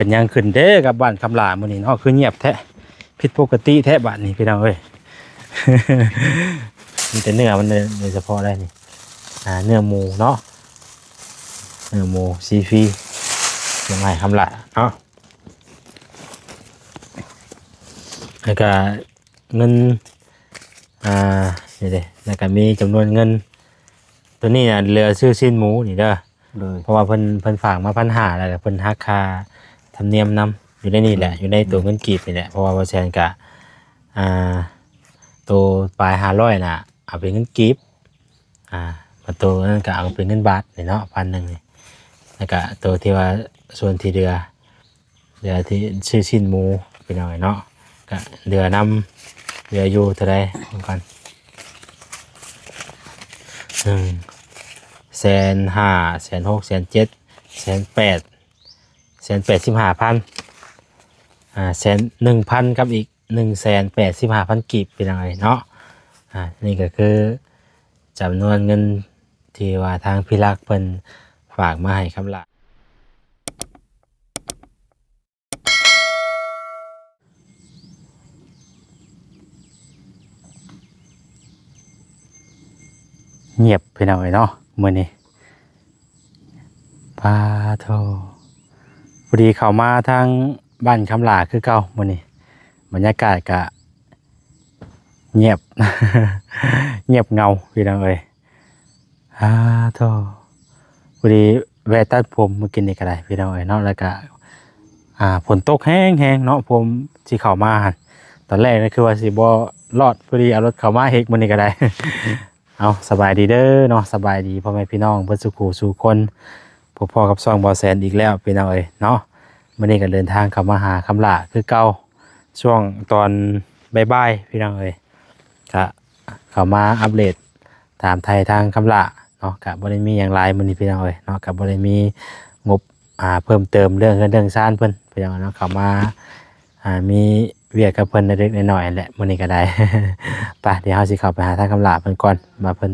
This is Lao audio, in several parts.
ປັນຫຍັງຂຶ້ນເດ້ກັບບ້ານຄຳຫຼ້າມື້ນີ້ເນາະ ຄືງຽບແທ້ ຜິດປົກກະຕິແທ້ບາດນີ້ພີ່ນ້ອງເອີຍ. ມີແຕ່ເນື້ອມັນໂດຍສະເພາະໄດ໋ນີ້ ອ່າ ເນື້ອໝູເນາະ ເນື້ອໝູຊີຟຣີ ເປັນໄມ້ຄຳຫຼ້າເນາະ ແລ້ວກະເງິນ ອ່າ ນີ້ເດ້ ແລ້ວກະມີຈຳນວນເງິນ ໂຕນີ້ນະເຫຼືອຊື້ຊີ້ນໝູນີ້ເດີ ໂດຍ ເພາະວ່າເພິ່ນ ເພິ່ນຝາກມາພັນຫ້າ ແລ້ວກະເພິ່ນຫັກຄ່າທຳນຽມນຳ ຢູ່ໃນນີ້ແຫຼະ ອືມ ຢູ່ໃນໂຕເງິນກີບນີ້ແຫຼະ ເພາະວ່າບໍ່ແຊນກະ ອ່າ ໂຕປາຍຫ້າຮ້ອຍນະ ເອົາເປັນເງິນກີບ ອ່າ ບາດໂຕນັ້ນກະເອົາເປັນເງິນບາດນີ້ເນາະ ພັນໜຶ່ງນີ້ ແລ້ວກະໂຕທີ່ວ່າສ່ວນທີ່ເຫຼືອ ເຫຼືອທີ່ຊື້ຊີ້ນໝູພີ່ນ້ອງເນາະ ກະເຫຼືອນຳ ເຫຼືອຢູ່ເທົ່າໃດເບິ່ງກ່ອນ ໜຶ່ງແສນຫ້າ ແສນຫົກ ແສນເຈັດ ແສນແປດ ແສນແປດສິບຫ້າພັນ ອ່າ ແສນໜຶ່ງພັນກັບອີກໜຶ່ງແສນແປດສິບຫ້າພັນກີບພີ່ນ້ອງເອີຍເນາະ ອ່າ ນີ້ກະຄືຈຳນວນເງິນທີ່ວ່າທາງພີ່ລັກເພິ່ນຝາກມາໃຫ້ຄຳຫຼ້າ. ງຽບພີ່ນ້ອງເອີຍເນາະ ມື້ນີ້ ປາໂທ ພໍດີເຂົ້າມາທາງບ້ານຄຳຫຼ້າຄືເກົ່າມື້ນີ້ ບັນຍາກາດກະງຽບ ງຽບເຫງົາພີ່ນ້ອງເອີຍ. ອາ ໂທ້ ພໍດີແວ່ຕັດຜົມມື້ກີ້ນີ້ກໍໄດ້ພີ່ນ້ອງເອີຍເນາະ ແລ້ວກະ ອ່າ ຝົນຕົກແຮງໆເນາະ ຜົມຊິເຂົ້າມາຫັ້ນ ຕອນແລກນີ້ຄືວ່າຊິບໍ່ລອດ ພໍດີເອົາລົດເຂົ້າມາອີກມື້ນີ້ກໍໄດ້. ເອົາ ສະບາຍດີເດີເນາະ ສະບາຍດີພໍ່ແມ່ພີ່ນ້ອງເບິດສູ່ຄູ່ສູ່ຄົນ ພົບພໍ້ກັບຊ່ອງບ່າວແສນອີກແລ້ວພີ່ນ້ອງເອີຍເນາະ. ມື້ນີ້ກໍເດີນທາງເຂົ້າມາຫາຄຳຫຼ້າຄືເກົ່າ ຊ່ວງຕອນບ່າຍໆ ພີ່ນ້ອງເອີຍ ກະເຂົ້າມາອັບເດດ ຖາມໄຖ່ທາງຄຳຫຼ້າເນາະ ກະບໍ່ໄດ້ມີຫຍັງຫຼາຍມື້ນີ້ພີ່ນ້ອງເອີຍເນາະ ກະບໍ່ໄດ້ມີງົບ ອ່າ ເພີ່ມເຕີມເລື່ອງເຮືອນເລື່ອງຊານເພິ່ນ ພີ່ນ້ອງເນາະ ເຂົ້າມາ ອ່າ ມີວຽກກັບເພິ່ນເລັກໆນ້ອຍໆແຫຼະ ມື້ນີ້ກໍໄດ້. ໄປ ດຽວເຮົາຊິເຂົ້າໄປຫາທາງຄຳຫຼ້າເພິ່ນກ່ອນ ວ່າເພິ່ນ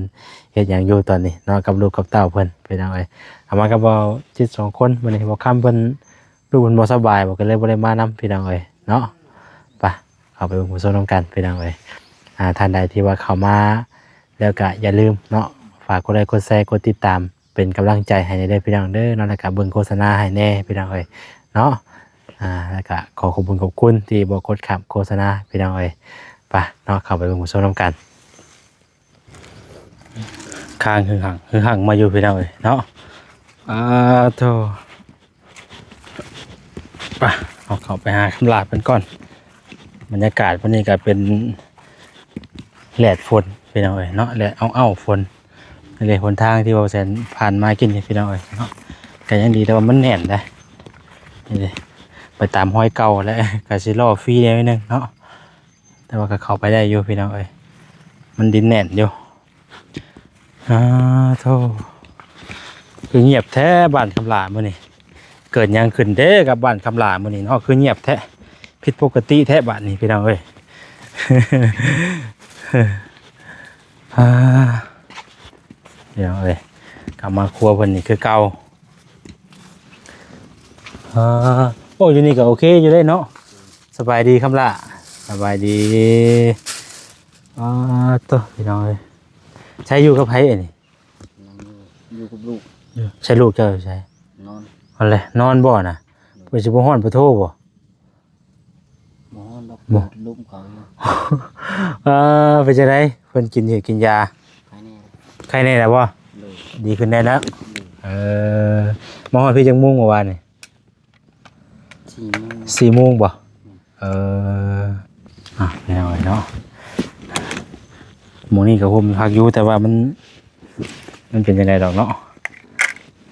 ເຮັດຫຍັງຢູ່ຕອນນີ້ເນາະ ກັບລູກກັບເຕົ້າເພິ່ນ ພີ່ນ້ອງເອີຍ. ເອົາມາກັບບ່າວຈິດສອງຄົນ ມື້ນີ້ບ່າວຄຳເພິ່ນ ລູກເພິ່ນບໍ່ສະບາຍ ກໍເລີຍບໍ່ໄດ້ມານຳ ພີ່ນ້ອງເອີຍເນາະ. ໄປ ເຂົ້າໄປເບິ່ງໄປຊົມນຳກັນ ພີ່ນ້ອງເອີຍ. ອ່າ ທ່ານໃດທີ່ວ່າເຂົ້າມາແລ້ວກະຢ່າລືມເນາະ ຝາກກົດໄລ ກົດແຊ ກົດຕິດຕາມ ເປັນກຳລັງໃຈໃຫ້ແດ່ເດີພີ່ນ້ອງເດີເນາະ ແລ້ວກະເບິ່ງໂຄສະນາໃຫ້ແດ່ພີ່ນ້ອງເອີຍເນາະ. ອ່າ ແລ້ວກະຂໍຂອບຄຸນຂອບຄຸນທີ່ບໍ່ກົດຂ້າມໂຄສະນາພີ່ນ້ອງເອີຍ. ໄປເນາະ ເຂົ້າໄປເບິ່ງໄປຊົມນຳກັນ. ຄາງຫຶງຫັງຫຶງຫັງມາຢູ່ພີ່ນ້ອງເອີຍເນາະ. ອາໂທ ໄປ ເຮົາເຂົ້າໄປຫາຄຳຫຼ້າເພິ່ນກ່ອນ. ບັນຍາກາດມື້ນີ້ກໍເປັນແດດຝົນພີ່ນ້ອງເອີຍເນາະ ແດດເອົ້າໆ ຝົນ. ນີ້ເດ້ຫົນທາງທີ່ບ່າວແສນຜ່ານມາກີ້ນີ້ພີ່ນ້ອງເອີຍເນາະ ກໍຍັງດີແຕ່ວ່າມັນແໜ້ນເດ້. ນີ້ເດ້ ໄປຕາມຮອຍເກົ່າແຫຼະ ກໍຊິລໍ້ຟຣີແດ່ໜ້ອຍໜຶ່ງເນາະ ແຕ່ວ່າກໍເຂົ້າໄປໄດ້ຢູ່ພີ່ນ້ອງເອີຍ ມັນດິນແໜ້ນຢູ່. ອາໂທ້ ຄືງຽບແທ້ບ້ານຄຳຫຼ້າມື້ນີ້ ເກີດຫຍັງຂຶ້ນເດ້ກັບບ້ານຄຳຫຼ້າມື້ນີ້ເນາະ ຄືງຽບແທ້ ຜິດປົກກະຕິແທ້ບາດນີ້ພີ່ນ້ອງເອີຍ. ອາ ພີ່ນ້ອງເອີຍ ກັບມາຄົວເພິ່ນນີ້ຄືເກົ່າ. ອາ ໂອ້ ຢູ່ນີ້ກໍໂອເຄຢູ່ເດ້ເນາະ. ສະບາຍດີຄຳຫຼ້າ ສະບາຍດີ. ອາໂທ້ ພີ່ນ້ອງເອີຍ ໃສຢູ່ກັບໃຜອັນນີ້? ຢູ່ ຢູ່ກັບລູກ. ໃສລູກເຈົ້າຢູ່ໃສ? ນອນ. ອັນແຫຼະ ນອນບໍ່ນະ? ເພິ່ນຊິບໍ່ຮ້ອນປະໂທບໍ່? ບໍ່ຮ້ອນດອກ ບໍ່ ລົມເຂົາຢູ່. ເອີ ເປັນຈັ່ງໃດ ເພິ່ນກິນຢາ ກິນຢາ ໄຄແນ່ ໄຄແນ່ແລ້ວບໍ່? ໂດຍ ດີຂຶ້ນແນ່ແລ້ວ. ໂດຍ ເອີ ມາຮອດພີ້ຈັກໂມງເມື່ອວານນີ້? ສີ່ໂມງ ສີ່ໂມງບໍ່? ແມ່ນ. ເອີ ອ່ະ ແນວໄວ້ເນາະ ໝ່ອງນີ້ກໍຮົ່ມຄັກຢູ່ ແຕ່ວ່າມັນ ມັນເປັນຈັ່ງໃດດອກເນາະ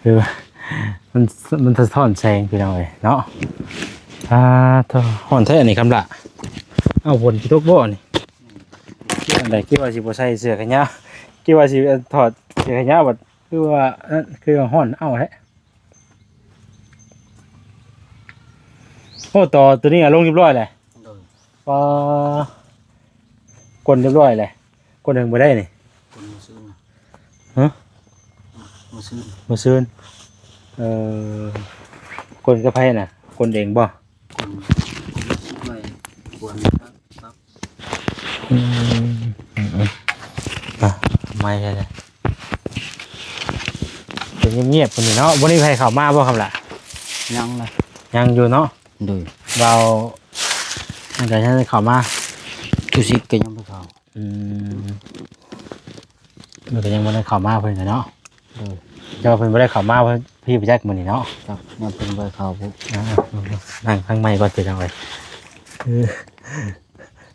ຄືວ່າມັນ ມັນສະທ້ອນແສງພີ່ນ້ອງເອີຍເນາະ. ອາໂທ້ ຮ້ອນແທ້ອັນນີ້ຄຳຫຼ້າ. ເອົ້າ ຝົນຊິຕົກບໍ່ນີ້? ອັນໃດ ຄິດວ່າຊິບໍ່ໃສ່ເສື້ອແຂນຍາວ ຄິດວ່າຊິຖອດເສື້ອແຂນຍາວ ບັດຄືວ່າ ຄືວ່າຮ້ອນເອົ້າແທ້. ໂອ້ ຕໍ່ຕົວນີ້ອະລົງຮຽບຮ້ອຍແລ້ວ. ໂດຍ ປາ ກົນຮຽບຮ້ອຍແລ້ວ. ກົນເຖິງມື້ໃດນີ້? ກົນມື້ຊືນ. ຮະ? ມື້ຊືນ ມື້ຊືນ. ເອີ ກົນກັບໃຜນະ? ຄົນເອງບໍ່? ຄົນໄວ້ ຄວນ ອືມ ອືມໆ ອ່ະ ໄມ້ໃຫ້ແດ່. ເປັນງຽບໆ ຄົນນີ້ເນາະ. ບໍ່ໄດ້ໃຜເຂົ້າມາບໍ່ ຄຳລະ? ຍັງນະ ຍັງຢູ່ເນາະ. ໂດຍ ເວົ້າ ມັນກໍຍັງໄດ້ເຂົ້າມາ ຕູຊິດກໍຍັງບໍ່ເຂົ້າ. ອືມ ມັນກໍຍັງບໍ່ໄດ້ເຂົ້າມາເພິ່ນກໍເນາະ. ໂດຍ ແຕ່ວ່າເພິ່ນບໍ່ໄດ້ເຂົ້າມາ ເພິ່ນ ພີ່ໄປຈັກມື້ນີ້ເນາະ. ຈັກ ຍັງເພິ່ນບໍ່ໄດ້ເຂົ້າພຸ້ນ. ອ່າ ນັ່ງທາງໃໝ່ກ່ອນ ເປັນຈັ່ງໃດ? ເອີ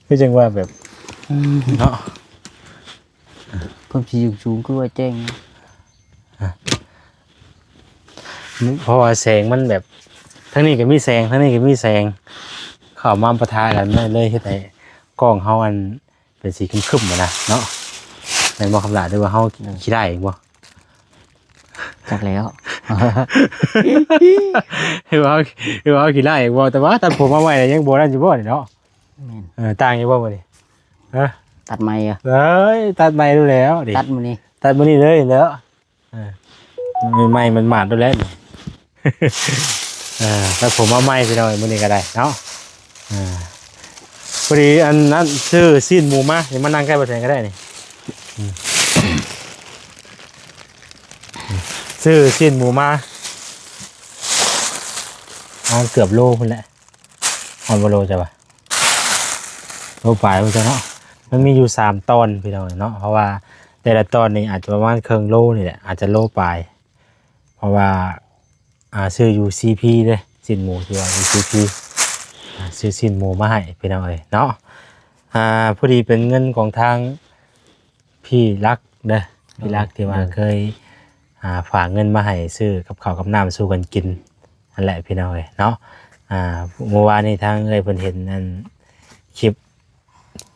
ຄືຈັ່ງວ່າແບບ ເນາະ ເພິ່ນຊິຢູ່ສູງຄືວ່າແຈ້ງ. ອ່ະ ເພາະວ່າແສງມັນແບບ ທາງນີ້ກໍມີແສງ ທາງນີ້ກໍມີແສງ ເຂົ້າມາປະທະກັນ ມັນເລີຍເຮັດໃຫ້ກ້ອງເຮົາ ອັນ ເປັນສີຄຶ້ມໆ ຫັ້ນນະເນາະ. ແມ່ນບໍ່ຄຳຫຼ້າ ຫຼືວ່າເຮົາ ອືມ ຂີ້ຮ້າຍເອງບໍ່? ຈັກແລ້ວ ຫຼືວ່າເຮົາ ຫຼືວ່າເຮົາຂີ້ຮ້າຍເອງບໍ່? ແຕ່ວ່າຕັດຜົມມາໃໝ່ ຍັງບໍ່ນັ້ນຢູ່ບໍ່ນີ້ເນາະ? ແມ່ນ ເອີ ຕ່າງຢູ່ບໍ່ມື້ນີ້? ຮະ? ຕັດໃໝ່ ເອີຍ ຕັດໃໝ່ດູແລ້ວ ຕັດມື້ນີ້ ຕັດມື້ນີ້ເລີຍແລ້ວ. ເອີ ໃໝ່ໆ ໝາດໆ ໂດດແລ້ວນີ້. ເອີ ຕັດຜົມມາໃໝ່ ພີ່ນ້ອງ ມື້ນີ້ກໍໄດ້ເນາະ. ເອີ ພໍດີອັນນັ້ນ ຊື້ຊີ້ນໝູມາ ນີ້ມານັ່ງໃກ້ບໍ່ແສງກໍໄດ້ນີ້. ອືມ ຊື້ຊີ້ນໝູມາ ເອົາເກືອບໂລພຸ້ນແຫຼະ. ຮອດບໍ່ໂລເຈົ້າວ່າ ໂລປາຍພຸ້ນເນາະ. ມັນມີຢູ່ສາມຕອນ ພີ່ນ້ອງເນາະ ເພາະວ່າແຕ່ລະຕອນນີ້ອາດຈະປະມານເຄິ່ງໂລນີ້ແຫຼະ ອາດຈະໂລປາຍ ເພາະວ່າ ອ່າ ຊື້ຢູ່ ຊີພີ ເດ້ ຊີ້ນໝູທີ່ວ່າຢູ່ ຊີພີ ອ່າ ຊື້ຊີ້ນໝູມາໃຫ້ ພີ່ນ້ອງເອີຍເນາະ. ອ່າ ພໍດີເປັນເງິນຂອງທາງ ພີ່ລັກເດີ ພີ່ລັກທີ່ວ່າເຄີຍ ອ່າ ຝາກເງິນມາໃຫ້ຊື້ກັບເຂົ້າກັບນ້ຳສູ່ກັນກິນ ນັ້ນແຫຼະ ພີ່ນ້ອງເອີຍເນາະ. ອ່າ ມື້ວານນີ້ທາງເອື້ອຍເພິ່ນເຫັນອັນຄລິບ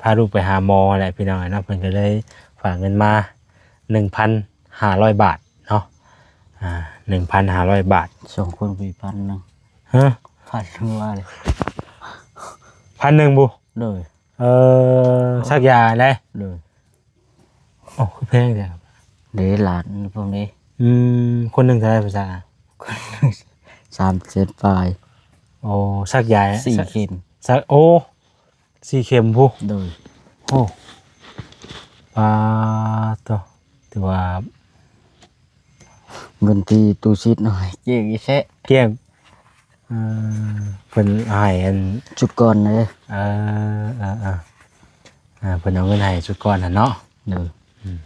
ພາລູກໄປຫາໝໍແຫຼະ ພີ່ນ້ອງເອີຍເນາະ ເພິ່ນກໍເລີຍຝາກເງິນມາໜຶ່ງພັນຫ້າຮ້ອຍບາດເນາະ. ອ່າ ໜຶ່ງພັນຫ້າຮ້ອຍບາດ ສອງຄົນກໍອີກພັນໜຶ່ງ. ຮະ? ພັນໜຶ່ງວ່າເລີຍ ພັນໜຶ່ງບໍ່? ໂດຍ ເອີ ສັກຢາແຫຼະ. ໂດຍ ໂອ້ ຄືແພງແທ້. ເດ້ ຫຼານພວກນີ້ ອືມ ຄົນໜຶ່ງເທົ່າໃດ ຜູ້ຊາຍ? ຄົນໜຶ່ງສາມແສນປາຍ. ໂອ້ ສັກຢາ ສີ່ເຂັມ ສັກ ໂອ້ ສີ່ເຂັມພຸ້ນ. ໂດຍ ໂອ້ ປາໂຕ ຖືວ່າ ເງິນທີ່ຕູ້ຊິດເນາະ ກ້ຽງອີແຊະ ກ້ຽງ. ເອີ ເພິ່ນໃຫ້ອັນຊຸດກ່ອນເດ້. ເອີ ເອີ ເອີ ອ່າ ເພິ່ນເອົາເງິນໃຫ້ຊຸດກ່ອນຫັ້ນເນາະ. ໂດຍ ອືມ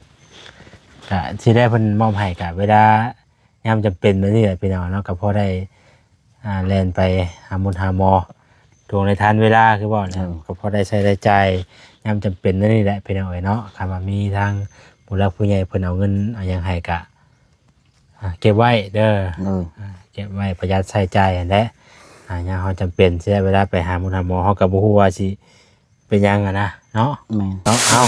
ກະທີ່ໄດ້ເພິ່ນມອບໃຫ້ ກະເວລາຍາມຈຳເປັນແບບນີ້ແຫຼະ ພີ່ນ້ອງເນາະ ກະພໍໄດ້ ອ່າ ແລ່ນໄປຫາໝົດຫາໝໍ ໂດຍໃນທັນເວລາ ຄືເວົ້າແຫຼະ. ໂດຍ ກໍພໍໄດ້ໃຊ້ໄດ້ຈ່າຍຍາມຈຳເປັນແນວນີ້ແຫຼະ ພີ່ນ້ອງເອີຍເນາະ. ຄັນວ່າມີທາງຜູ້ຫຼັກຜູ້ໃຫຍ່ເພິ່ນເອົາເງິນເອົາຫຍັງໃຫ້ກະ ອ່າ ເກັບໄວ້ເດີ. ໂດຍ ອ່າ ເກັບໄວ້ປະຢັດໃຊ້ຈ່າຍຫັ້ນແຫຼະ. ອ່າ ຍາມເຮົາຈຳເປັນຊິໄດ້ເວລາໄປຫາໝົດຫາໝໍ ເຮົາກໍບໍ່ຮູ້ວ່າຊິ ເປັນຫຍັງຫັ້ນນະເນາະ. ແມ່ນ ເນາະ ເອົາ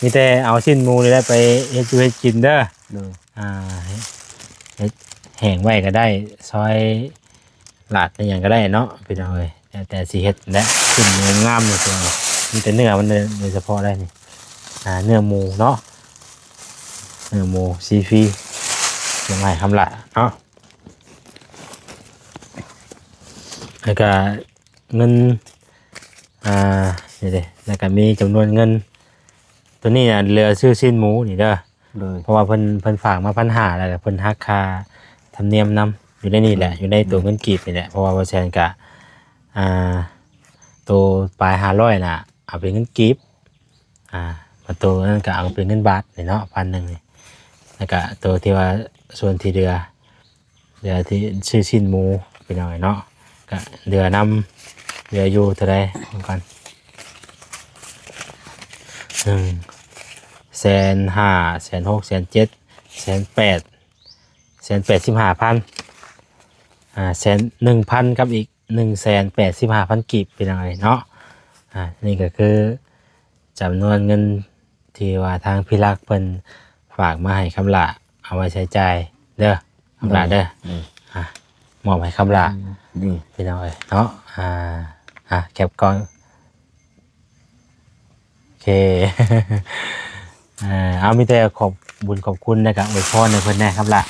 ມີແຕ່ເອົາຊີ້ນໝູນີ້ແຫຼະໄປເຮັດຢູ່ເຮັດກິນເດີ. ໂດຍ ອ່າ ເຮັດແຫ້ງໄວ້ກໍໄດ້ ຊອຍລາດອີຫຍັງກໍໄດ້ເນາະ ພີ່ນ້ອງເອີຍ ແລ້ວແຕ່ຊິເຮັດແຫຼະ. ຊີ້ນໝູງາມໆ ນີ້ ພີ່ນ້ອງ ມີແຕ່ເນື້ອມັນໂດຍສະເພາະໄດ໋ນີ້. ອ່າ ເນື້ອໝູເນາະ ເນື້ອໝູຊີຟີ ເອົາມາໃຫ້ຄຳຫຼ້າເນາະ. ແລ້ວກໍເງິນ ອ່າ ນີ້ເດ້ ແລ້ວກໍມີຈຳນວນເງິນ ໂຕນີ້ນະ ເຫຼືອຊື້ຊີ້ນໝູນີ້ເດີ. ໂດຍ ເພາະວ່າເພິ່ນ ເພິ່ນຝາກມາພັນຫ້າ ແລ້ວກໍເພິ່ນຫັກຄ່າທຳນຽມນຳ ຢູ່ໃນນີ້ແຫຼະ ຢູ່ໃນໂຕເງິນກີບນີ້ແຫຼະ. ເພາະວ່າບໍ່ແຊນກໍ ອ່າ ໂຕປາຍຫ້າຮ້ອຍນະ ເອົາເປັນເງິນກີບ ອ່າ ບາດໂຕນັ້ນກໍເອົາເປັນເງິນບາດນີ້ເນາະ ພັນໜຶ່ງນີ້. ແລ້ວກະໂຕທີ່ວ່າສ່ວນທີ່ເຫຼືອ ເຫຼືອທີ່ຊື້ຊີ້ນໝູ ພີ່ນ້ອງເນາະ ກະເຫຼືອນຳ ເຫຼືອຢູ່ເທົ່າໃດ ເບິ່ງກ່ອນ ໜຶ່ງແສນຫ້າ ແສນຫົກ ແສນເຈັດ ແສນແປດ ແສນແປດສິບຫ້າພັນ ອ່າ ແສນໜຶ່ງພັນກັບອີກໜຶ່ງແສນແປດສິບຫ້າພັນກີບ ພີ່ນ້ອງເອີຍເນາະ. ອ່າ ນີ້ກໍຄືຈຳນວນເງິນທີ່ວ່າທາງພີ່ລັກເພິ່ນຝາກມາໃຫ້ຄຳຫຼ້າເອົາໄວ້ໃຊ້ຈ່າຍເດີ ຄຳຫຼ້າເດີ. ໂດຍ ອ່າ ມອບໃຫ້ຄຳຫຼ້າ ອືມ ພີ່ນ້ອງເອີຍເນາະ. ອ່າ ອ່າ ແຄບກ້ອງ ເຄ ເອີ ເອົາ ມີແຕ່ຂອບບຸນຂອບຄຸນ ແລ້ວກະອວຍພອນໃຫ້ເພິ່ນແດ່ຄຳຫຼ້າ.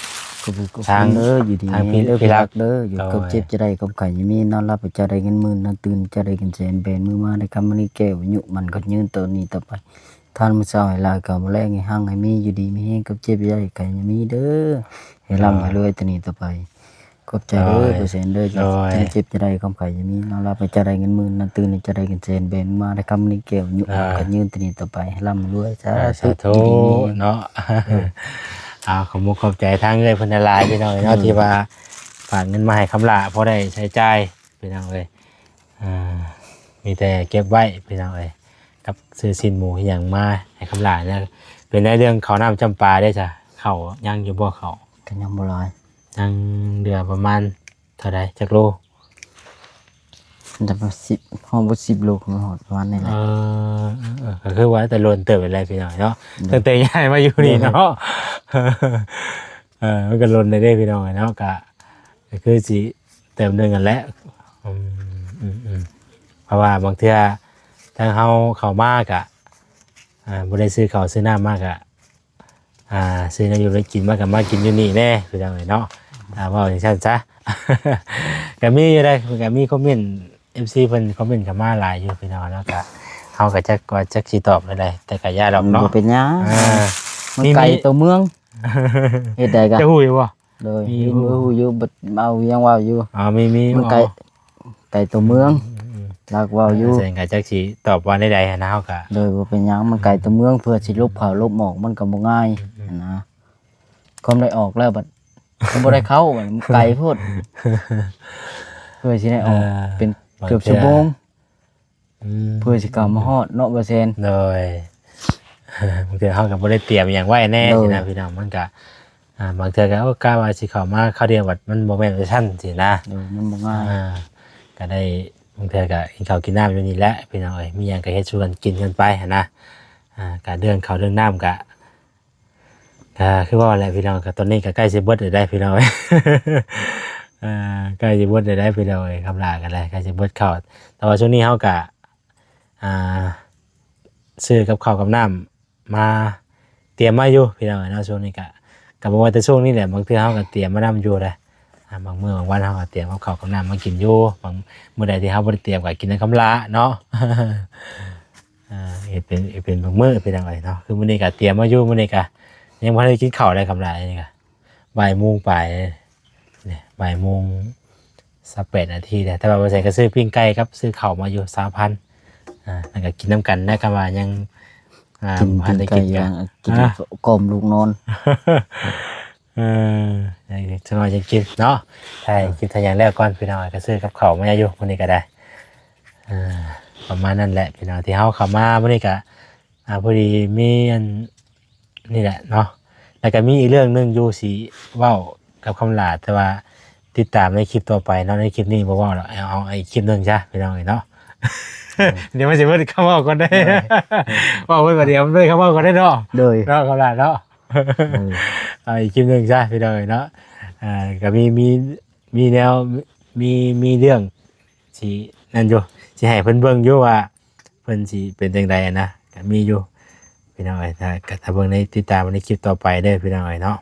ຂອບຄຸນ ຂອບ ທາງ ເດີ ຢູ່ດີ ທາງ ມີແຮງເດີ ພີ່ ພີ່ ພີ່ ລັກ ລັກເດີ ຢູ່ ເຈົ້າ ຄວາມເຈັບ ເອີ ຈະໄດ້ຄວາມໄຂ້ ຢ່າມີ ນອນຫຼັບໃຫ້ເຈົ້າໄດ້ເງິນໝື່ນ ນອນຕື່ນໃຫ້ເຈົ້າໄດ້ເງິນແສນ ແບມືມາໄດ້ຄຳ ເງິນແກ້ວ ອາຍຸໝັ້ນຂວັນຍືນ ຕໍ່ນີ້ຕໍ່ໄປ ທານມື້ເຊົ້າໃຫ້ຫຼາຍ ເຂົ້າມື້ແລງໃຫ້ຮັ່ງໃຫ້ມີ ຢູ່ດີມີແຮງ ຄວາມເຈັບ ຢ່າໄດ້ໄຂ້ ຢ່າມີເດີ ໃຫ້ລ່ຳ ເອີ ໃຫ້ລວຍ ຕໍ່ນີ້ຕໍ່ໄປ ຂອບໃຈເດີ ໂດຍ ເປີເຊັນເດີ ໂດຍ ຄວາມເຈັບ ຈະໄດ້ຄວາມໄຂ້ ຢ່າມີ ນອນຫຼັບໃຫ້ເຈົ້າໄດ້ເງິນໝື່ນ ນອນຕື່ນໃຫ້ເຈົ້າໄດ້ເງິນແສນ ແບມືມາໄດ້ຄຳ ເງິນແກ້ວ ອາຍຸໝັ້ນຂວັນຍືນ ຕໍ່ນີ້ຕໍ່ໄປ ໃຫ້ລ່ຳໃຫ້ລວຍ ສາ ອ່າ ທຸ ສາທຸ ຢູ່ດີມີແຮງ ເນາະ ເອີ ອ່າ ຂໍມຸກຂອບໃຈທາງເອື້ອຍເພິ່ນຫຼາຍໆ ພີ່ນ້ອງເອີຍເນາະ ອືມ ທີ່ວ່າຝາກເງິນມາໃຫ້ຄຳຫຼ້າ ພໍໄດ້ໃຊ້ຈ່າຍ ພີ່ນ້ອງເອີຍ ອ່າ ມີແຕ່ເກັບໄວ້ ພີ່ນ້ອງເອີຍ ກັບຊື້ຊີ້ນໝູອີ່ຫຍັງມາໃຫ້ຄຳຫຼ້ານະ ເປັນໃນເລື່ອງເຂົ້ານ້ຳຈຳປາເດ້ຊະ ເຂົ້າຍັງຢູ່ບໍ່ເຂົ້າ? ກໍຍັງບໍ່ຫຼາຍ ຍັງເຫຼືອປະມານເທົ່າໃດ ຈັກໂລ? ຈະປະມານສິບ ຮອດບໍ່ສິບໂລ ກໍຮອດປະມານນີ້ແຫຼະ ເອີ ເອີ ເອີ ກໍຄືວ່າແຕ່ດົນເຕີບແລ້ວ ພີ່ນ້ອງເນາະ ໂດຍ ຕັ້ງແຕ່ຍ້າຍມາຢູ່ນີ້ເນາະ ໂດຍ ເອີ ມັນກໍດົນແລ້ວເດ້ ພີ່ນ້ອງເນາະ ກໍ ກໍຄືຊິເຕີມໜຶ່ງຫັ້ນແຫຼະ ອືມ ອືມ ອືມ ເພາະວ່າບາງເທື່ອທາງເຮົາເຂົ້າມາກະ ອ່າ ບໍ່ໄດ້ຊື້ເຂົ້າຊື້ນ້ຳມາກະ ອ່າ ຊື້ແນວຢູ່ແນວກິນມາກະມາກິນຢູ່ນີ້ແດ່ ພີ່ນ້ອງເອີຍເນາະ ອ່າ ເວົ້າຈັ່ງຊັ້ນຊະ ກະມີຢູ່ໃດ໋ ກະມີຄອມເມັນ ເອັຟຊີ ເພິ່ນຄອມເມັນເຂົ້າມາຫຼາຍຢູ່ ພີ່ນ້ອງເນາະ ກະ ເຮົາກະຈັກວ່າຈັກຊິຕອບແນວໃດ ແຕ່ກະຢ່າດອກເນາະ ບໍ່ເປັນຫຍັງ ອ່າ ມັນໄກ ມີ ຕົວເມືອງ ເຮັດໃດກະ ເຈົ້າຮູ້ຢູ່ບໍ່? ໂດຍ ມີ ມີ ຮູ້ຢູ່ ເວົ້າ ຍັງເວົ້າຢູ່ ອໍ ມີ ມີ ມັນໄກ ອໍ ໄກຕົວເມືອງ ອືມ ລັກເວົ້າຢູ່ ເອີ ຊັ້ນກໍຈັກຊິຕອບວ່າແນວໃດຫັ້ນນະ ເຮົາກໍ ໂດຍ ບໍ່ເປັນຫຍັງ ມັນໄກຕົວເມືອງ ເພື່ອຊິຫຼົບເຂົ້າຫຼົບອອກ ມັນກໍບໍ່ງ່າຍ ອືມ ຫັ້ນນະ ຄວາມໄດ້ອອກແລ້ວບັດ ມັນບໍ່ໄດ້ເຂົ້າ ມັນໄກໂພດ ເພື່ອຊິໄດ້ອອກ ເອີ ເປັນເກືອບຊົ່ວໂມງ ອືມ ເພື່ອຊິເຂົ້າມາຮອດເນາະ ບໍ່ແຊນ ໂດຍ ບາງເທື່ອເຮົາກໍບໍ່ໄດ້ຕຽມຫຍັງໄວ້ແນ່ ໂດຍ ຊີ້ນະ ພີ່ນ້ອງ ມັນກໍ ອ່າ ບາງເທື່ອກໍ ໂອ້ ກະວ່າຊິເຂົ້າມາຄາວດຽວ ບັດມັນບໍ່ແມ່ນຈັ່ງຊັ້ນ ຊີ້ນະ ໂດຍ ມັນບໍ່ງ່າຍ ອ່າ ກໍໄດ້ ບາງເທື່ອກໍກິນເຂົ້າກິນນ້ຳຢູ່ນີ້ແຫຼະ ພີ່ນ້ອງເອີຍ ມີຫຍັງກໍເຮັດສູ່ກັນກິນກັນໄປຫັ້ນນະ ອ່າ ກໍເລື່ອງເຂົ້າເລື່ອງນ້ຳກໍ ກໍຄືວ່າແຫຼະພີ່ນ້ອງ ກໍຕອນນີ້ກໍໃກ້ຊິເບິດແລ້ວໄດ໋ພີ່ນ້ອງເອີຍ ອ່າ ໃກ້ຊິເບິດແລ້ວໄດ໋ພີ່ນ້ອງເອີຍ ຄຳຫຼ້າກໍໄດ້ໃກ້ຊິເບິດເຂົ້າ ແຕ່ວ່າຊ່ວງນີ້ເຮົາກໍ ອ່າ ຊື້ກັບເຂົ້າກັບນ້ຳມາຕຽມໄວ້ຢູ່ພີ່ນ້ອງເອີຍເນາະ ຊ່ວງນີ້ກໍ ກໍບໍ່ວ່າແຕ່ຊ່ວງນີ້ແຫຼະ ບາງເທື່ອເຮົາກໍຕຽມມານຳຢູ່ເດ້ ອ່າ ບາງມື້ບາງວັນເຮົາກໍຕຽມກັບເຂົ້າກັບນ້ຳມາກິນຢູ່ ບາງມື້ໃດທີ່ເຮົາບໍ່ໄດ້ຕຽມກໍກິນນຳຄຳຫຼ້າເນາະ ອ່າ ເຮັດເປັນ ເຮັດເປັນບາງມື້ພີ່ນ້ອງເອີຍເນາະ ຄືມື້ນີ້ກໍຕຽມມາຢູ່ ມື້ນີ້ກໍຍັງບໍ່ທັນໄດ້ກິນເຂົ້າເລີຍ ຄຳຫຼ້ານີ້ກໍບ່າຍໂມງປາຍ ນີ້ບ່າຍໂມງຊາວແປດນາທີແລ້ວ ແຕ່ວ່າບໍ່ໃສ່ກໍຊື້ປີ້ງໄກ່ກັບຊື້ເຂົ້າມາຢູ່ຊາວພັນ ອ່າ ແລ້ວກໍກິນນຳກັນນະ ຄຳວ່າຍັງ ອ່າ ກິນ ບໍ່ທັນໄດ້ກິນ ປີ້ງໄກ່ ກໍ ຢ່າງ ກິນ ຮະ ກ່ອມລູກນອນ ເອີ ຈັກໜ້ອຍຈັ່ງກິນເນາະ ໄດ້ກິນໄດ້ຫຍັງແລ້ວກ່ອນພີ່ນ້ອງ ກໍຊື້ກັບເຂົ້າມາຢູ່ມື້ນີ້ກໍໄດ້ ເອີ ປະມານນັ້ນແຫຼະພີ່ນ້ອງ ທີ່ເຮົາເຂົ້າມາມື້ນີ້ກໍ ອ່າ ພໍດີມີອັນນີ້ແຫຼະເນາະ ແລ້ວກໍມີອີກເລື່ອງໜຶ່ງຢູ່ຊິເວົ້າກັບຄຳຫຼ້າ ແຕ່ວ່າຕິດຕາມໃນຄລິບຕໍ່ໄປເນາະ ໃນຄລິບນີ້ບໍ່ເວົ້າດອກ ເອົາ ເອົາອີກຄລິບໜຶ່ງຊະພີ່ນ້ອງເອີຍເນາະ ອືມ ດຽວມັນຊິເບິດຄຳເວົ້າກ່ອນເດ້ ໂດຍ ເວົ້າເບິດບາດດຽວມັນເບິດຄຳເວົ້າກ່ອນເດ້ເນາະ ໂດຍ ເນາະ ຄຳຫຼ້າເນາະ ໂດຍ ເອົາອີກຄລິບໜຶ່ງຊະພີ່ນ້ອງເອີຍເນາະ ອ່າ ກໍມີ ມີ ມີແນວ ມີ ມີເລື່ອງຊິນັ້ນຢູ່ ຊິໃຫ້ເພິ່ນເບິ່ງຢູ່ວ່າເພິ່ນຊິເປັນຈັ່ງໃດນະ ກໍມີຢູ່ພີ່ນ້ອງເອີຍ ຖ້າ ກໍຖ້າເບິ່ງໃນ ຕິດຕາມໃນຄລິບຕໍ່ໄປເດີພີ່ນ້ອງເອີຍເນາະ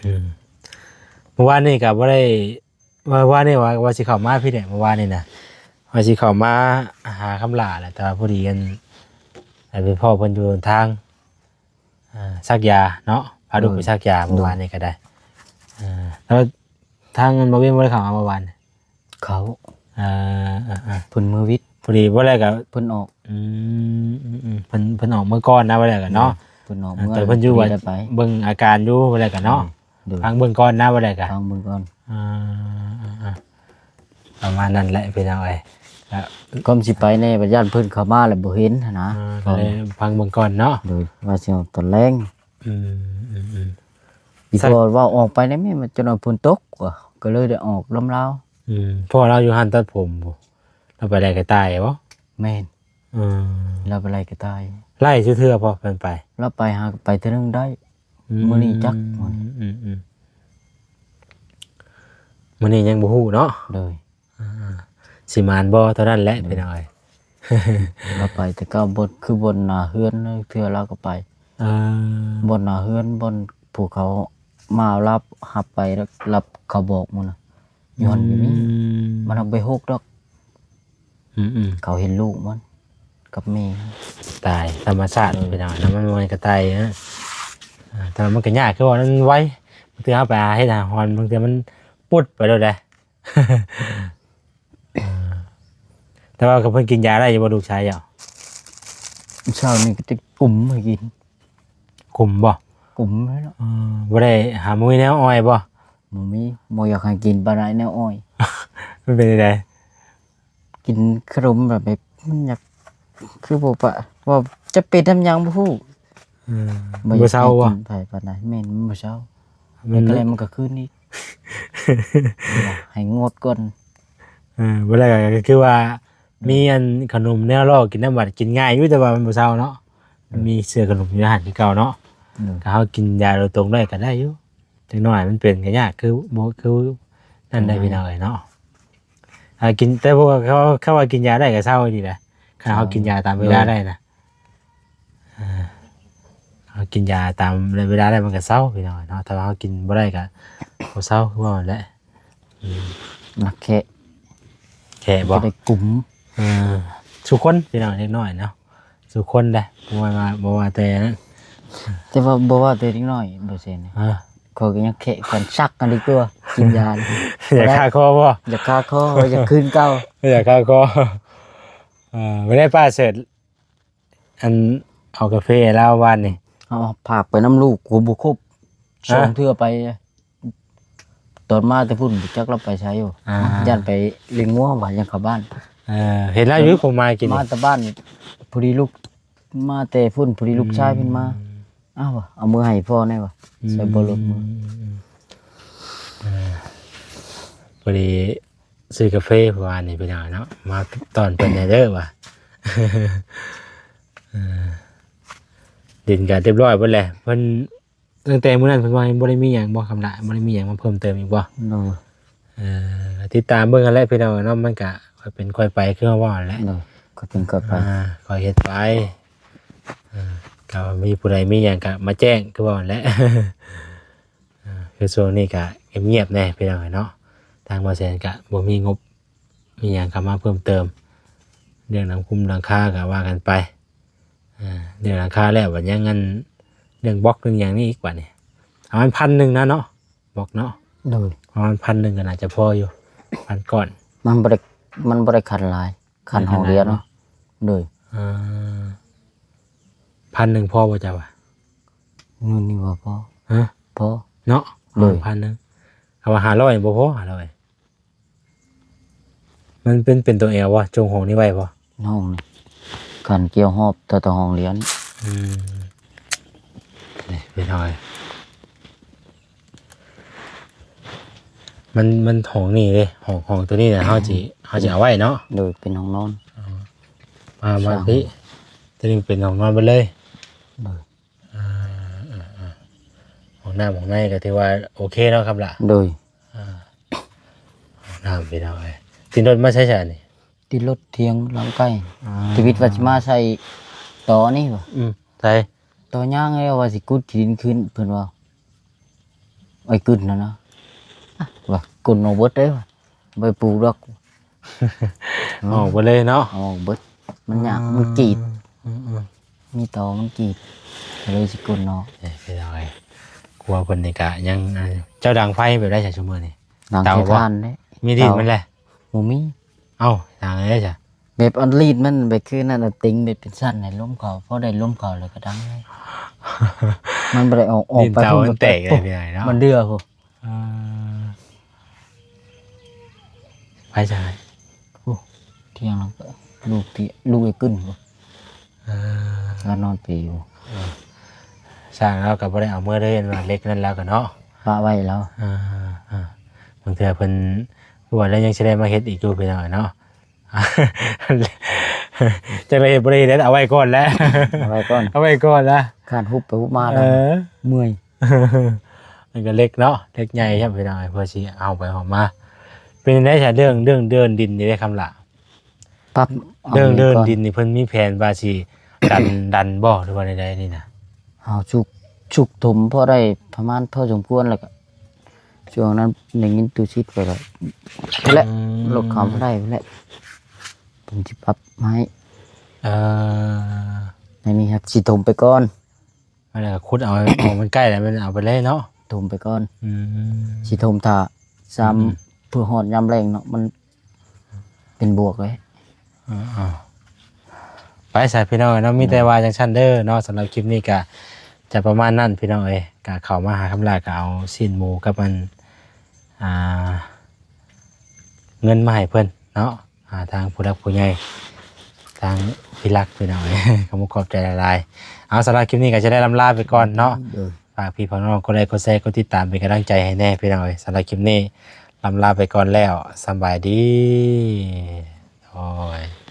ອືມ ມື້ວານນີ້ກໍບໍ່ໄດ້ ວ່າ ວ່ານີ້ວ່າ ວ່າຊິເຂົ້າມາພີ້ແຫຼະ ມື້ວານນີ້ນະ ວ່າຊິເຂົ້າມາຫາຄຳຫຼ້າແຫຼະ ແຕ່ວ່າພໍດີອັນ ໄປພໍ້ເພິ່ນຢູ່ທາງ ອ່າ ສັກຢາເນາະ ພາລູກໄປ ໂດຍ ສັກຢາ ໂດຍ ມື້ວານນີ້ກໍໄດ້ ເອີ ແລ້ວທາງອັນບໍ່ເວັນບໍ່ໄດ້ເຂົ້າມາມື້ວານ? ເຂົ້າ ເອີ ເອີ ເອີ ເພິ່ນມື້ວິດ ພໍດີບໍ່ແລ້ວກໍ ເພິ່ນອອກ ອືມ ອືມ ອືມ ເພິ່ນ ເພິ່ນອອກມື້ກ່ອນນະ ບໍ່ແລ້ວກໍເນາະ ໂດຍ ເພິ່ນອອກ ອ່າ ມື້ ແຕ່ເພິ່ນຢູ່ ມື້ ໄປ ເບິ່ງອາການຢູ່ ບໍ່ແລ້ວກໍເນາະ ໂດຍ ໂດຍ ທາງເບິ່ງກ່ອນນະ ບໍ່ແລ້ວກໍ ທາງເບິ່ງກ່ອນ ອ່າ ອ່າ ອ່າ ປະມານນັ້ນແຫຼະພີ່ນ້ອງເອີຍ ກໍ ກ່ອນຊິໄປແດ່ ບັດຢ້ານເພິ່ນເຂົ້າມາແລ້ວບໍ່ເຫັນຫັ້ນນະ ອ່າ ກໍເລີຍຟັງເບິ່ງກ່ອນເນາະ ໂດຍ ວ່າຊິອອກຕອນແລງ ອືມ ອືມ ອືມ ອີ່ພໍ່ເວົ້າອອກໄປແດ່ແມ່ນ ຈົນວ່າຝົນຕົກວ່າ ກໍເລີຍໄດ້ອອກນຳລາວ ອືມ ພໍ່ລາວຢູ່ຮ້ານຕັດຜົມບໍ່? ລາວໄປໄລ່ກະຕ່າຍບໍ່? ແມ່ນ ອືມ ລາວໄປໄລ່ກະຕ່າຍ ໄລ່ຊື່ເທື່ອບໍ່? ເພິ່ນໄປ ລາວໄປຫາ ໄປເທື່ອໜຶ່ງໄດ້ ອືມ ມື້ນີ້ຈັກ ອືມ ອືມ ອືມ ມື້ນີ້ຍັງບໍ່ຮູ້ເນາະ ໂດຍ ອ່າ ຊິໝານບໍ່ເທົ່ານັ້ນແຫຼະ ໂດຍ ພີ່ນ້ອງເອີຍ ລາວໄປແຕ່ເກົ່າ ບ່ອນ ຄືບ່ອນໜ້າເຮືອນ ເທື່ອລາວກໍໄປ ເອີ ບ່ອນໜ້າເຮືອນ ບ່ອນພວກເຂົາ ມາລັບຮັບໄປ ແລ້ວລັບເຂົາບອກໝົດນະ ຢູ່ຫັ້ນບໍ່ມີ. ອືມ ມັນເອົາໄປຫົກດອກ. ອືມໆ ເຂົາເຫັນລູກມັນກັບແມ່. ຕາຍ ທຳມະຊາດ ເອີ ພີ່ນ້ອງເນາະ ມັນບໍ່ແມ່ນກະຕ່າຍນະ. ອ່າ ແຕ່ວ່າມັນກະຍາກ ຄືວ່າມັນໄວ ບາງເທື່ອເຮົາໄປຫາເຫັດຫາຮອນ ບາງເທື່ອມັນປຸດໄປໂລດເດ້. ເອີ ແຕ່ວ່າກໍເພິ່ນກິນຢາໄດ້ຢູ່ບໍ່ ລູກຊາຍເຈົ້າ? ເຊົ້ານີ້ກໍໄດ້ກຸມໃຫ້ກິນ. ກຸມບໍ່? ກຸມແລ້ວເນາະ. ເອີ ບໍ່ໄດ້ຫາ ບໍ່ມີແນວອ່ອຍບໍ່? ບໍ່ມີ ບໍ່ຢາກໃຫ້ກິນປານໃດແນວອ່ອຍ. ມັນເປັນຈັ່ງໃດ? ກິນຂະໜົມແບບ ແບບມັນຢາກ ຄືບໍ່ປະ ວ່າຈະເປັນນຳຫຍັງບໍ່ຮູ້. ເອີ ບໍ່ເຊົາບໍ່? ບໍ່ຢາກໃຫ້ກິນໄປປານໃດ. ແມ່ນ ມັນບໍ່ເຊົາ. ມັນ ມັນກໍເລີຍ ມັນກໍຄືນອີກ ໃຫ້ງົດກ່ອນ. ເອີ ບໍ່ໄດ້ກໍຄືວ່າ ມີອັນຂະໜົມແນວລໍກິນນຳ ບັດກິນງ່າຍຢູ່ ແຕ່ວ່າມັນບໍ່ເຊົາເນາະ. ມັນມີເຊື້ອຂະໜົມຢູ່ໃນຫັ້ນຄືເກົ່າເນາະ. ເອີ ກໍເຮົາກິນຢາໂດຍຕົງໄດ້ກໍໄດ້ຢູ່. ຈັກໜ້ອຍມັນເປັນກໍຍາກ ຄືບໍ່ ຄືນັ້ນໄດ້ ໂດຍ ພີ່ນ້ອງເອີຍເນາະ. ຖ້າກິນ ແຕ່ວ່າເຂົາ ເຂົາວ່າກິນຢາໄດ້ກໍເຊົາອີ່ຫຼີນະ ຄັນເຮົາ ເຊົາ ກິນຢາຕາມເວລາ ໂດຍ ໄດ້ນະ. ເອີ ເຮົາກິນຢາຕາມເວລາໄດ້ມັນກໍເຊົາ ພີ່ນ້ອງເນາະ. ຖ້າວ່າເຮົາກິນບໍ່ໄດ້ກໍບໍ່ເຊົາ ຄືວ່ານັ້ນແຫຼະ. ອືມ ມັກແຄະ ແຄະບໍ່? ຈະໄດ້ກຸມ. ເອີ ທຸກຄົນ ພີ່ນ້ອງ ເດັກນ້ອຍເນາະ ທຸກຄົນເດ້ ບໍ່ວ່າ ບໍ່ວ່າແຕ່ນັ້ນ ແຕ່ວ່າບໍ່ວ່າແຕ່ເດັກນ້ອຍ ບໍ່ແຊນ ອາ ຂ້ອຍກໍຍັງແຄະກັນ ຊັກກັນດີກວ່າ ກິນຢາ. ຢາກຄາຄໍບໍ່? ຢາກຄາຄໍ ຢາກຄືນເກົ່າ ຢາກຄາຄໍ. ເອີ ບໍ່ໄດ້ ປ້າເສີດ ອັນເອົາກາເຟໃຫ້ລາວວານນີ້ ເອົາຝາກໄປນຳລູກ ໂອ້ ບໍ່ຄົບ ຮະ? ສອງເທື່ອໄປ ຕອນມາແຕ່ພຸ້ນ ບໍ່ຈັກລາວໄປໃສຢູ່ ອ່າ ຢ້ານໄປລ້ຽງງົວວ່າ ຢ້ານເຂົ້າບ້ານ. ເອີ ເຫັນລາວຢູ່ ເອີ ຜົມມາກິນ ມາແຕ່ບ້ານ ພໍດີລູກ ມາແຕ່ພຸ້ນ ພໍດີລູກຊາຍເພິ່ນມາ. ອືມ ອ້າວ ເອົາມືໃຫ້ພໍ່ແດ່ວ່າ ອືມ ໃສ່ບໍ່ລົດມື. ເອີ ພໍດີຊື້ກາເຟເມື່ອວານນີ້ ພີ່ນ້ອງເນາະ ມາຕ້ອນເພິ່ນແດ່ເດີວ່າ. ເອີ ດິນກໍຮຽບຮ້ອຍເບິດແຫຼະ ເພິ່ນ ຕັ້ງແຕ່ມື້ນັ້ນເພິ່ນວ່າບໍ່ໄດ້ມີຫຍັງບໍ່ ຄຳລະ ບໍ່ໄດ້ມີຫຍັງມາເພີ່ມເຕີມອີກບໍ່? ໂດຍ ເອີ ຕິດຕາມເບິ່ງຫັ້ນແຫຼະ ພີ່ນ້ອງເນາະ ມັນກະຄ່ອຍເປັນຄ່ອຍໄປ ຄືເຮົາເວົ້າຫັ້ນແຫຼະ. ໂດຍ ຄ່ອຍເປັນຄ່ອຍໄປ ອ່າ ຄ່ອຍເຮັດໄປ. ເອີ ກໍມີຜູ້ໃດມີຫຍັງກໍມາແຈ້ງ ຄືເວົ້າຫັ້ນແຫຼະ. ເອີ ຄືຊ່ວງນີ້ກໍງຽບໆແດ່ ພີ່ນ້ອງເນາະ ທາງບໍ່ແສນກໍບໍ່ມີງົບ ມີຫຍັງກໍມາເພີ່ມເຕີມ ເລື່ອງຫຼັງຄຸມຫຼັງຄາກໍວ່າກັນໄປ. ອ່າ ເລື່ອງຫຼັງຄາແລ້ວ ບັດຍັງອັນ ເລື່ອງບລັອກເລື່ອງຫຍັງນີ້ອີກ ບັດນີ້ ປະມານພັນໜຶ່ງນະເນາະ ບລັອກເນາະ. ໂດຍ ປະມານພັນໜຶ່ງກໍໜ້າຈະພໍຢູ່ ພັນກ້ອນ. ມັນບໍ່ໄດ້ ມັນບໍ່ໄດ້ຂັ້ນຫຼາຍ ຂັ້ນຫ້ອງດຽວເນາະ. ໂດຍ ອ່າ ພັນໜຶ່ງພໍບໍ່ເຈົ້າວ່າ? ເງິນນີ້ວ່າພໍ ຮະ? ພໍເນາະ. ໂດຍ ພັນໜຶ່ງ ເອົາວ່າຫ້າຮ້ອຍບໍ່ພໍ ຫ້າຮ້ອຍ ມັນເປັນ ເປັນຕົວແອວບໍ່? ຈົງຫ້ອງນີ້ໄວ້ບໍ່? ຫ້ອງນີ້ ຄັນກ່ຽວຮອບ ແຕ່ ແຕ່ຫ້ອງລຽນ. ອືມ ນີ້ເປັນຫ້ອງ ມັນ ມັນຫ້ອງນີ້ເດ້ ຫ້ອງ ຫ້ອງຕົວນີ້ນະ ເຮົາຊິ ເຮົາຊິເອົາໄວ້ເນາະ. ໂດຍ ເປັນຫ້ອງນອນ. ອໍ ມາ ມາ ສ້າງ ພີ້ ຕົວນີ້ເປັນຫ້ອງນອນເບິດເລີຍ. ໂດຍ ອ່າ ອ່າ ອ່າ ຫ້ອງນ້ຳຫ້ອງໃນກໍຖືວ່າໂອເຄເນາະ ຄຳລະ. ໂດຍ ອ່າ ຫ້ອງນ້ຳ ພີ່ນ້ອງເອີຍ ຕິດລົດມາໃສຊະນີ້? ຕິດລົດຖຽງຫຼັງໄກ. ອ່າ ຊີວິດວ່າຊິມາໃສ່ຕໍ່ນີ້ວ່າ. ອືມ ໃສ່ຕໍ່ຍາງແລ້ວວ່າຊິຂຸດຂີ້ດິນຄືນ ເພິ່ນວ່າ ໄອ້ກຶນຫັ້ນນະ ວ່າກົນອອກເບິດເດ້ວ່າ ບໍ່ໄດ້ປູກດອກ. ອອກເບິດເລີຍເນາະ. ອອກເບິດ ມັນຍາກ ມັນກີດ. ອືມ ອືມ ມີຕໍ່ມັນກີດ ກໍເລີຍຊິກົນອອກ. ເອີ ພີ່ນ້ອງເອີຍ ຄົວເພິ່ນນີ້ກະຍັງ ເຈົ້າດັງໄຟແບບໃດຊະຊຸມື້ນີ້? ດັງ ເຕົາ ໃຊ້ ບໍ່? ຖ່ານເດ້. ມີດິນມັນແຫຼະ ບໍ່ມີ. ເອົ້າ ທາງໃດຊະ? ແບບອັນລີດມັນແບບຄືນັ້ນ ເຕັງແບບເປັນຊັ້ນໃຫ້ລົມເຂົ້າ ພໍໄດ້ລົມເຂົ້າແລ້ວກໍດັງເລີຍ. ມັນບໍ່ໄດ້ອອກ ອອກໄປພຸ້ນ ດິນເຕົາມັນແຕກໄດ້ເນາະ ມັນເດືອພຸ້ນ. ອ່າ ໄປໃສ? ໂອ້ ຖຽງຫຼັງ ລູກທີ່ ລູກໄອ້ກຶນພຸ້ນ. ອ່າ ລາວນອນເປຢູ່. ເອີ ຊ່າງລາວກໍບໍ່ໄດ້ເອົາເມືອເລີຍ ອັນວ່າເຫຼັກນັ້ນລາວກໍເນາະ ປະໄວ້ລາວ. ອ່າ ອ່າ ບາງເທື່ອເພິ່ນ ຄືວ່າລາວຍັງຊິໄດ້ມາເຮັດອີກຢູ່ ພີ່ນ້ອງເນາະ. ຈັກໄດ້ເຮັດບໍ່ໄດ້ເຮັດ ເອົາໄວ້ກ່ອນແຫຼະ ເອົາໄວ້ກ່ອນ ເອົາໄວ້ກ່ອນລະ. ຄານຮຸບໄປຮຸບມາແລ້ວ ເອີ ເມື່ອຍ. ມັນກໍເຫຼັກເນາະ ເຫຼັກໃຫຍ່ແທ້ ພີ່ນ້ອງເອີຍ ເພື່ອຊິເອົາໄປເອົາມາ. ເປັນຈັ່ງໃດຊະ ເລື່ອງ ເລື່ອງເດີນດິນນີ້ເດ້ ຄຳລະ? ປັບ ເລື່ອງເດີນດິນນີ້ ເພິ່ນມີແຜນວ່າຊິດັນ ດັນບໍ່ ຫຼືວ່າໃດໆນີ້ນະ? ເຮົາສຸກ ຊຸກຖົມພໍໄດ້ປະມານພໍສົມຄວນ ແລ້ວກໍຊ່ວງນັ້ນໄດ້ຍິນຕູ້ຊິດໄປແລ້ວ ແຫຼະ ອືມ ລົດເຂົາບໍ່ໄດ້ແຫຼະ ເພິ່ນຊິປັບໃຫ້ ເອີ ໃນນີ້ຮັກຊິຖົມໄປກ່ອນ ອັນນັ້ນກໍຂຸດເອົາ ເອົາມັນໃກ້ແລ້ວ ມັນເອົາໄປເລີຍເນາະ ຖົມໄປກ່ອນ ອືມ ຊິຖົມຖ້າຊ້ຳ ອືມ ເພື່ອຮອດຍາມແລ້ງເນາະ ມັນ ເປັນບວກເລີຍ ເອີ ເອົາ ໄປຊະພີ່ນ້ອງເນາະ ມີແຕ່ວ່າຈັ່ງຊັ້ນເດີເນາະ ສຳລັບຄລິບນີ້ກະຈະປະມານນັ້ນພີ່ນ້ອງເອີຍ ກະເຂົ້າມາຫາຄຳຫຼ້າກະເອົາຊີ້ນໝູກັບອັນ ອ່າ ເງິນມາໃຫ້ເພິ່ນເນາະ ອ່າ ທາງຜູ້ຫຼັກຜູ້ໃຫຍ່ ທາງພີ່ລັກພີ່ນ້ອງເອີຍ ຂອບຄຸນຂອບໃຈຫຼາຍໆ ເອົາ ສຳລັບຄລິບນີ້ກະຈະໄດ້ລ່ຳລາໄປກ່ອນເນາະ ໂດຍ ຝາກພີ່ຝາກນ້ອງກົດໄລກົດແຊກົດຕິດຕາມເປັນກຳລັງໃຈໃຫ້ແດ່ພີ່ນ້ອງເອີຍ ສຳລັບຄລິບນີ້ລ່ຳລາໄປກ່ອນແລ້ວ ສຳບາຍດີ ໂອ້ຍ.